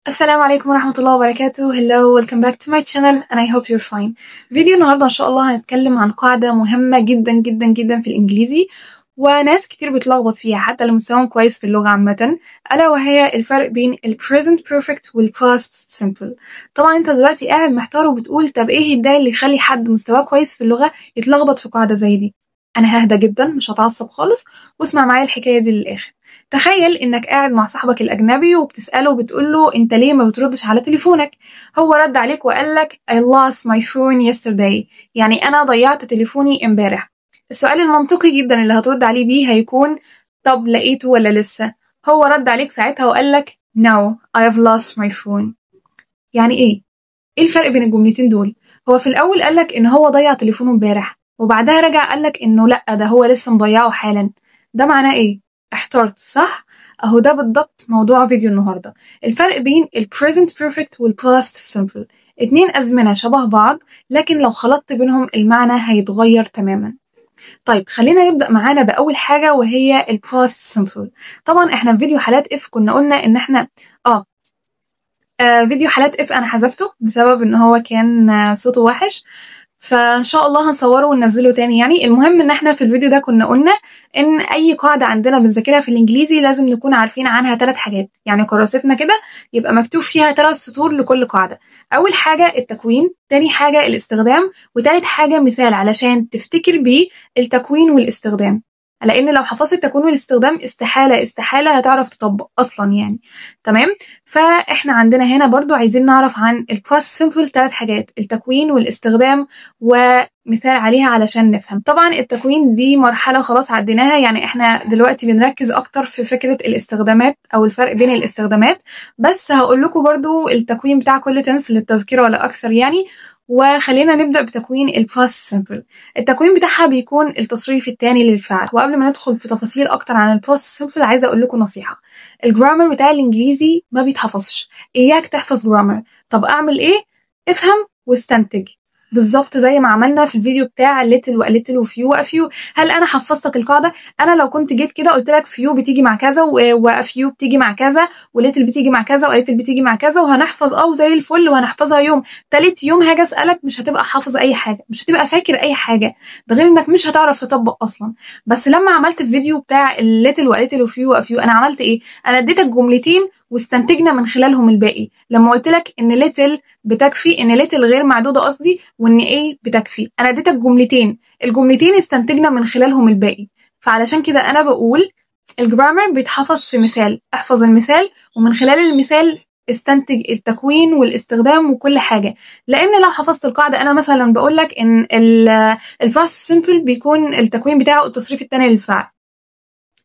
السلام عليكم ورحمة الله وبركاته. Hello, welcome back to my channel and I hope you're fine. فيديو النهاردة إن شاء الله هنتكلم عن قاعدة مهمة جدا جدا جدا في الإنجليزي، وناس كتير بتلخبط فيها حتى اللي مستواهم كويس في اللغة عامة، ألا وهي الفرق بين ال present perfect وال past simple. طبعا أنت دلوقتي قاعد محتار وبتقول طب إيه الداعي اللي يخلي حد مستواه كويس في اللغة يتلخبط في قاعدة زي دي؟ أنا ههدى جدا، مش هتعصب خالص، واسمع معايا الحكاية دي للآخر. تخيل انك قاعد مع صاحبك الاجنبي وبتساله وبتقول له انت ليه ما بتردش على تليفونك؟ هو رد عليك وقال لك I lost my phone yesterday، يعني انا ضيعت تليفوني امبارح. السؤال المنطقي جدا اللي هترد عليه بيه هيكون طب لقيته ولا لسه؟ هو رد عليك ساعتها وقال لك no I have lost my phone. يعني ايه؟ ايه الفرق بين الجملتين دول؟ هو في الاول قال لك ان هو ضيع تليفونه امبارح، وبعدها رجع قال لك انه لا ده هو لسه مضيعه حالا. ده معناه ايه؟ احترت صح؟ اهو ده بالضبط موضوع فيديو النهارده، الفرق بين ال present perfect وال past simple. اتنين ازمنه شبه بعض، لكن لو خلطت بينهم المعنى هيتغير تماما. طيب خلينا نبدا معانا باول حاجه وهي ال past simple. طبعا احنا في فيديو حالات if كنا قلنا ان احنا فيديو حالات if انا حذفته بسبب ان هو كان صوته وحش، فان شاء الله هنصوره وننزله تاني. يعني المهم ان احنا في الفيديو ده كنا قلنا ان اي قاعده عندنا بنذاكرها في الانجليزي لازم نكون عارفين عنها 3 حاجات، يعني كراستنا كده يبقى مكتوب فيها 3 سطور لكل قاعده. اول حاجه التكوين، تاني حاجه الاستخدام، وتالت حاجه مثال علشان تفتكر بيه التكوين والاستخدام، لان لو حفظت التكوين والاستخدام استحاله استحاله هتعرف تطبق اصلا يعني. تمام؟ فاحنا عندنا هنا برضو عايزين نعرف عن ال past simple 3 حاجات، التكوين والاستخدام ومثال عليها علشان نفهم. طبعا التكوين دي مرحله خلاص عديناها، يعني احنا دلوقتي بنركز اكتر في فكره الاستخدامات او الفرق بين الاستخدامات، بس هقول لكم برضو التكوين بتاع كل tense للتذكره ولا اكثر يعني. وخلينا نبدأ بتكوين ال past simple. التكوين بتاعها بيكون التصريف الثاني للفعل. وقبل ما ندخل في تفاصيل اكتر عن ال past simple عايزه اقول لكم نصيحه، ال grammar بتاع الانجليزي ما بيتحفظش، اياك تحفظ grammar. طب اعمل ايه؟ افهم واستنتج، بالظبط زي ما عملنا في الفيديو بتاع little و a little و few و a few. هل انا حفظتك القاعده؟ انا لو كنت جيت كده قلت لك few بتيجي مع كذا و a few بتيجي مع كذا و little بتيجي مع كذا و a little بتيجي مع كذا، وهنحفظ زي الفل وهنحفظها يوم، تالت يوم هاجي اسالك مش هتبقى حافظ اي حاجه، مش هتبقى فاكر اي حاجه، ده غير انك مش هتعرف تطبق اصلا. بس لما عملت الفيديو بتاع ال little و a little و few و a few انا عملت ايه؟ انا اديتك جملتين واستنتجنا من خلالهم الباقي. لما قلت لك ان little بتكفي، ان little غير معدوده قصدي، وان a بتكفي، انا اديتك جملتين، الجملتين استنتجنا من خلالهم الباقي. فعلشان كده انا بقول ال grammar بيتحفظ في مثال، احفظ المثال ومن خلال المثال استنتج التكوين والاستخدام وكل حاجه. لان لو حفظت القاعده، انا مثلا بقول لك ان ال past simple بيكون التكوين بتاعه التصريف الثاني للفعل،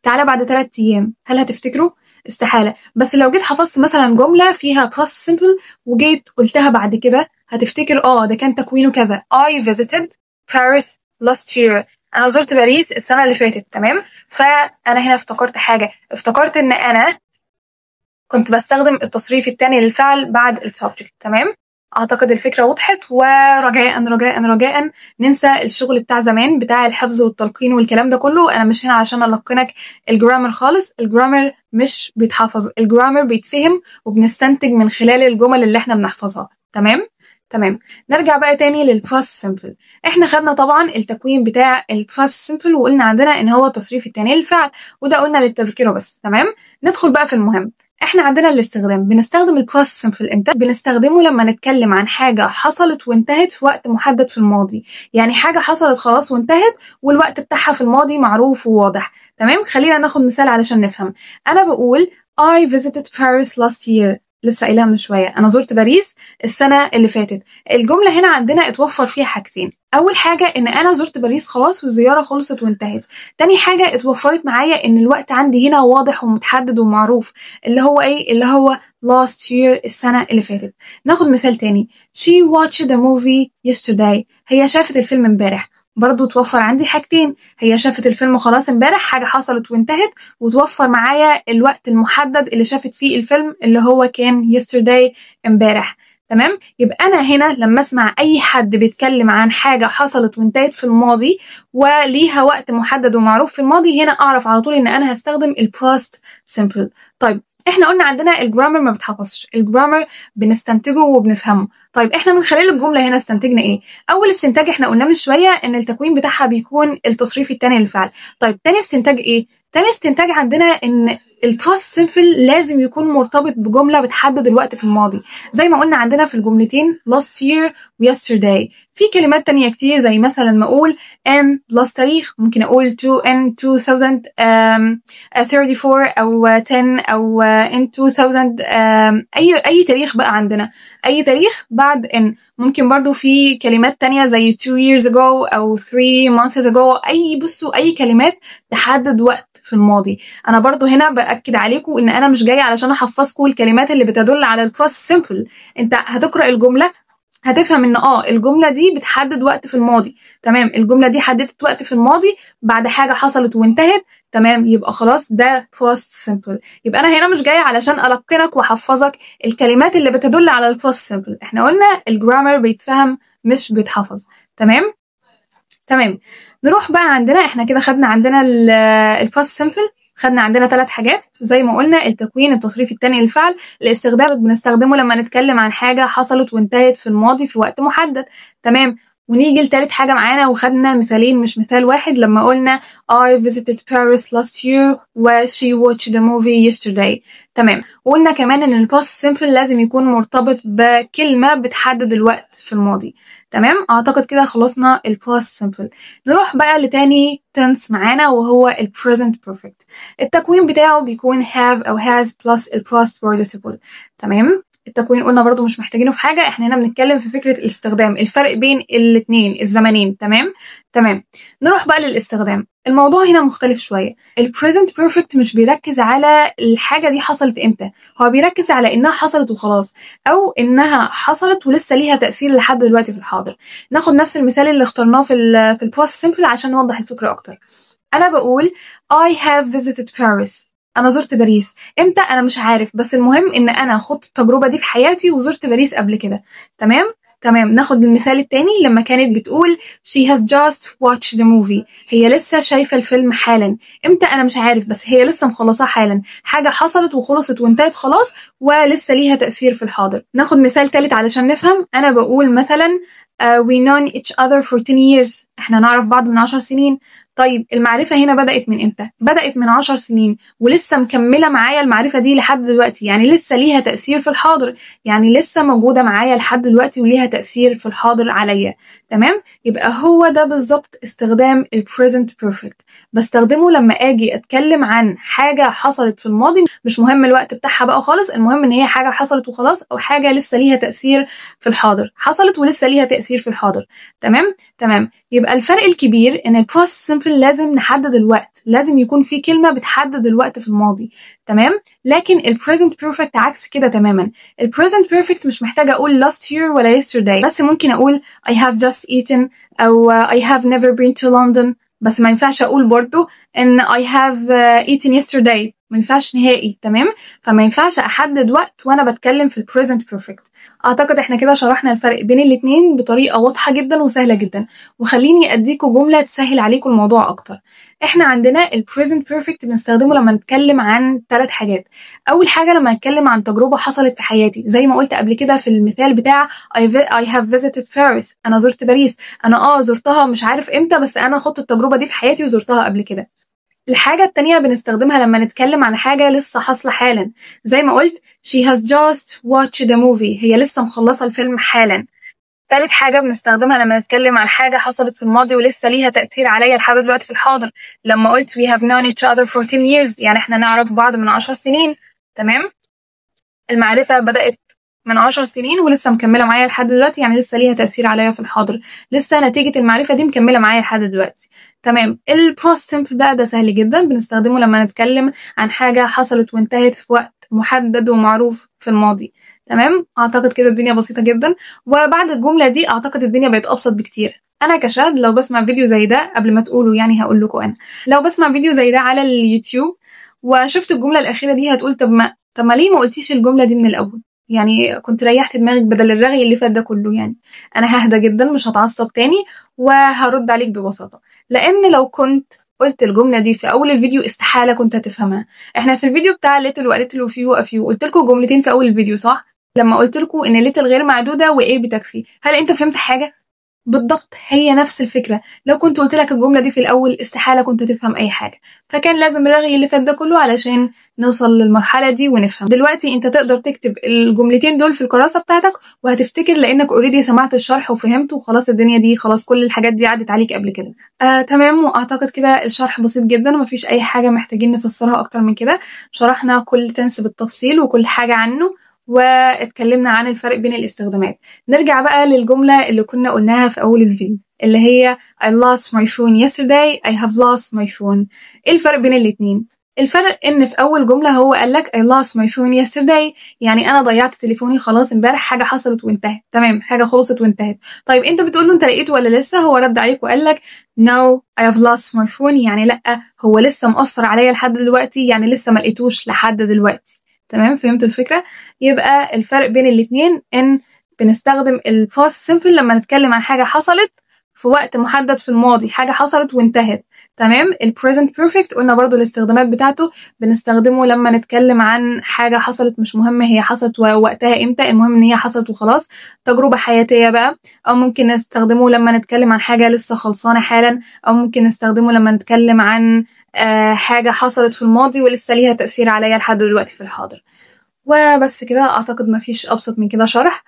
تعالى بعد 3 ايام هل هتفتكره؟ استحالة. بس لو جيت حفظت مثلا جملة فيها past simple وجيت قلتها بعد كده هتفتكر ده كان تكوينه كذا، I visited Paris last year، أنا زرت باريس السنة اللي فاتت. تمام؟ فأنا هنا افتكرت حاجة، افتكرت إن أنا كنت بستخدم التصريف الثاني للفعل بعد ال subject. تمام؟ أعتقد الفكرة وضحت. ورجاء رجاء رجاء ننسى الشغل بتاع زمان بتاع الحفظ والتلقين والكلام ده كله، أنا مش هنا عشان ألقنك ال grammar خالص. ال grammar مش بيتحفظ، ال grammar بيتفهم وبنستنتج من خلال الجمل اللي احنا بنحفظها. تمام؟ تمام. نرجع بقى تاني لل past simple. احنا خدنا طبعا التكوين بتاع ال past simple وقلنا عندنا ان هو التصريف التاني للفعل، وده قلنا للتذكرة بس. تمام؟ ندخل بقى في المهم. احنا عندنا الاستخدام، بنستخدم ال past simple امتى؟ بنستخدمه لما نتكلم عن حاجه حصلت وانتهت في وقت محدد في الماضي، يعني حاجه حصلت خلاص وانتهت والوقت بتاعها في الماضي معروف وواضح. تمام؟ خلينا ناخد مثال علشان نفهم. انا بقول I visited Paris last year، لسه قايلها من شويه، انا زرت باريس السنه اللي فاتت. الجمله هنا عندنا اتوفر فيها حاجتين، اول حاجه ان انا زرت باريس خلاص والزياره خلصت وانتهت، تاني حاجه اتوفرت معايا ان الوقت عندي هنا واضح ومتحدد ومعروف، اللي هو ايه؟ اللي هو last year، السنه اللي فاتت. ناخد مثال تاني، she watched the movie yesterday، هي شافت الفيلم امبارح. برضو توفر عندي حاجتين، هي شافت الفيلم خلاص امبارح، حاجة حصلت وانتهت، وتوفر معايا الوقت المحدد اللي شافت فيه الفيلم اللي هو كان yesterday، امبارح. تمام؟ تمام؟ يبقى انا هنا لما اسمع اي حد بيتكلم عن حاجة حصلت وانتهت في الماضي وليها وقت محدد ومعروف في الماضي، هنا اعرف على طول ان انا هستخدم ال past simple. طيب احنا قلنا عندنا ال grammar ما بتحفظش، ال grammar بنستنتجه وبنفهمه. طيب احنا من خلال الجملة هنا استنتجنا ايه؟ اول استنتاج احنا قلناه من شوية ان التكوين بتاعها بيكون التصريف الثاني للفعل. طيب تاني استنتاج ايه؟ تاني استنتاج عندنا ان ال past simple لازم يكون مرتبط بجملة بتحدد الوقت في الماضي، زي ما قلنا عندنا في الجملتين last year و yesterday. في كلمات تانية كتير زي مثلا ما اقول in plus تاريخ، ممكن اقول to in 2034 او 10 او in 2000، اي تاريخ بقى عندنا، اي تاريخ بعد in. ممكن برضو في كلمات تانية زي 2 years ago او 3 months ago، اي بصوا اي كلمات تحدد وقت في الماضي. انا برضو هنا باكد عليكم ان انا مش جاية علشان احفظكم الكلمات اللي بتدل على ال past simple. انت هتقرا الجملة هتفهم ان الجملة دي بتحدد وقت في الماضي، تمام، الجملة دي حددت وقت في الماضي بعد حاجة حصلت وانتهت، تمام، يبقى خلاص ده past simple. يبقى انا هنا مش جاية علشان القنك واحفظك الكلمات اللي بتدل على ال past simple. احنا قلنا ال grammar بيتفهم مش بيتحفظ. تمام تمام. نروح بقى عندنا، احنا كده خدنا عندنا ال past simple، خدنا عندنا 3 حاجات زي ما قلنا: التكوين، التصريف الثاني للفعل، الاستخدام بنستخدمه لما نتكلم عن حاجة حصلت وانتهت في الماضي في وقت محدد. تمام. ونيجي لتالت حاجة معانا، وخدنا مثالين مش مثال واحد لما قلنا I visited Paris last year و she watched the movie yesterday. تمام. وقلنا كمان ان ال past simple لازم يكون مرتبط بكلمة بتحدد الوقت في الماضي. تمام. اعتقد كده خلصنا ال past simple. نروح بقى لتاني tense معانا وهو ال present perfect. التكوين بتاعه بيكون have او has plus ال past participle. تمام. التكوين قلنا برضو مش محتاجينه في حاجة، احنا هنا بنتكلم في فكرة الاستخدام، الفرق بين الاتنين الزمنين. تمام تمام. نروح بقى للاستخدام. الموضوع هنا مختلف شوية. ال present perfect مش بيركز على الحاجة دي حصلت امتى، هو بيركز على انها حصلت وخلاص، او انها حصلت ولسه ليها تأثير لحد دلوقتي في الحاضر. ناخد نفس المثال اللي اخترناه في ال past simple عشان نوضح الفكرة اكتر. انا بقول I have visited Paris، انا زرت باريس. امتى؟ انا مش عارف، بس المهم ان انا خدت التجربة دي في حياتي وزرت باريس قبل كده. تمام تمام. ناخد المثال التاني لما كانت بتقول she has just watched the movie، هي لسه شايفة الفيلم حالا. امتى؟ انا مش عارف، بس هي لسه مخلصاه حالا. حاجة حصلت وخلصت وانتهت خلاص ولسه ليها تأثير في الحاضر. ناخد مثال تالت علشان نفهم. انا بقول مثلا we known each other for 10 years، احنا نعرف بعض من 10 سنين. طيب المعرفة هنا بدأت من امتى؟ بدأت من 10 سنين ولسه مكملة معايا المعرفة دي لحد دلوقتي، يعني لسه ليها تأثير في الحاضر، يعني لسه موجودة معايا لحد دلوقتي وليها تأثير في الحاضر عليا. تمام؟ يبقى هو ده بالظبط استخدام ال present perfect. بستخدمه لما اجي اتكلم عن حاجة حصلت في الماضي، مش مهم الوقت بتاعها بقى خالص، المهم ان هي حاجة حصلت وخلاص، او حاجة لسه ليها تأثير في الحاضر، حصلت ولسه ليها تأثير في الحاضر. تمام تمام. يبقى الفرق الكبير ان ال past simple لازم نحدد الوقت، لازم يكون في كلمة بتحدد الوقت في الماضي. تمام. لكن ال present perfect عكس كده تماما. ال present perfect مش محتاجة اقول last year ولا yesterday، بس ممكن اقول I have just eaten او I have never been to London، بس ما ينفعش اقول برضو ان I have eaten yesterday، ما ينفعش نهائي. تمام. فما ينفعش احدد وقت وانا بتكلم في ال present perfect. اعتقد احنا كده شرحنا الفرق بين الاتنين بطريقة واضحة جدا وسهلة جدا، وخليني اديكم جملة تسهل عليكم الموضوع اكتر. احنا عندنا ال present perfect بنستخدمه لما نتكلم عن 3 حاجات. اول حاجة لما نتكلم عن تجربه حصلت في حياتي، زي ما قلت قبل كده في المثال بتاع I have visited Paris، انا زرت باريس، انا زرتها مش عارف امتى، بس انا خدت التجربة دي في حياتي وزرتها قبل كده. الحاجة التانية بنستخدمها لما نتكلم عن حاجة لسه حاصلة حالا، زي ما قلت she has just watched the movie، هي لسه مخلصة الفيلم حالا. تالت حاجة بنستخدمها لما نتكلم عن حاجة حصلت في الماضي ولسه ليها تأثير عليا لحد دلوقتي في الحاضر، لما قلت we have known each other for 10 years، يعني احنا نعرف بعض من 10 سنين. تمام. المعرفة بدأت من 10 سنين ولسه مكملة معايا لحد دلوقتي، يعني لسه ليها تأثير عليا في الحاضر، لسه نتيجة المعرفة دي مكملة معايا لحد دلوقتي. تمام. ال past simple بقى ده سهل جدا، بنستخدمه لما نتكلم عن حاجة حصلت وانتهت في وقت محدد ومعروف في الماضي. تمام. اعتقد كده الدنيا بسيطة جدا، وبعد الجملة دي اعتقد الدنيا بقت ابسط بكتير. انا كشاد لو بسمع فيديو زي ده قبل ما تقولوا، يعني هقول لكم انا لو بسمع فيديو زي ده على اليوتيوب وشفت الجملة الأخيرة دي هتقول طب ما ليه ما قلتيش الجملة دي من الأول؟ يعني كنت ريحت دماغك بدل الرغي اللي فات ده كله. يعني انا ههدى جدا، مش هتعصب تاني، وهرد عليك ببساطة، لان لو كنت قلت الجملة دي في اول الفيديو استحالة كنت هتفهمها. احنا في الفيديو بتاع little و a little و few و a few قلت لكم جملتين في اول الفيديو، صح؟ لما قلت لكم ان little غير معدودة و a بتكفي، هل انت فهمت حاجة؟ بالضبط هي نفس الفكرة. لو كنت قلت لك الجملة دي في الأول استحالة كنت تفهم أي حاجة، فكان لازم الرغي اللي فات ده كله علشان نوصل للمرحلة دي ونفهم. دلوقتي أنت تقدر تكتب الجملتين دول في الكراسة بتاعتك وهتفتكر، لأنك already سمعت الشرح وفهمته وخلاص، الدنيا دي خلاص كل الحاجات دي عدت عليك قبل كده. تمام، وأعتقد كده الشرح بسيط جدا ومفيش أي حاجة محتاجين نفسرها أكتر من كده. شرحنا كل tense بالتفصيل وكل حاجة عنه، واتكلمنا عن الفرق بين الاستخدامات. نرجع بقى للجملة اللي كنا قلناها في أول الفيديو، اللي هي I lost my phone yesterday، I have lost my phone. ايه الفرق بين الاتنين؟ الفرق ان في اول جملة هو قال لك I lost my phone yesterday، يعني انا ضيعت تليفوني خلاص امبارح، حاجة حصلت وانتهت، تمام، حاجة خلصت وانتهت. طيب انت بتقول له انت لقيته ولا لسه؟ هو رد عليك وقال لك no I have lost my phone، يعني لا هو لسه مأثر عليا لحد دلوقتي، يعني لسه ما لقيتوش لحد دلوقتي. تمام، فهمتوا الفكرة؟ يبقى الفرق بين الاتنين ان بنستخدم ال past simple لما نتكلم عن حاجة حصلت في وقت محدد في الماضي، حاجة حصلت وانتهت. تمام. ال present perfect قلنا برضو الاستخدامات بتاعته، بنستخدمه لما نتكلم عن حاجة حصلت، مش مهم هي حصلت ووقتها امتى، المهم ان هي حصلت وخلاص، تجربة حياتية بقى. او ممكن نستخدمه لما نتكلم عن حاجة لسه خلصانة حالا، او ممكن نستخدمه لما نتكلم عن حاجة حصلت في الماضي ولسه ليها تأثير عليا لحد دلوقتي في الحاضر. وبس كده، اعتقد مفيش ابسط من كده شرح.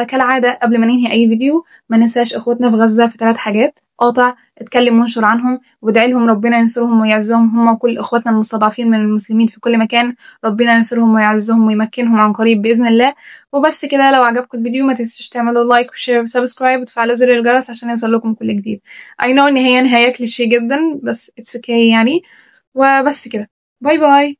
كالعادة قبل ما ننهي اي فيديو ما ننساش اخواتنا في غزة في 3 حاجات: قاطع، اتكلم وانشر عنهم، وادعي لهم ربنا ينصرهم ويعزهم هم وكل اخواتنا المستضعفين من المسلمين في كل مكان، ربنا ينصرهم ويعزهم ويمكنهم عن قريب باذن الله. وبس كده، لو عجبكم الفيديو ما تنسوش تعملوا like و share و subscribe وتفعلوا زر الجرس عشان يوصل لكم كل جديد. I know ان هي نهاية كليشيه جدا بس it's okay يعني. وبس كده، bye bye.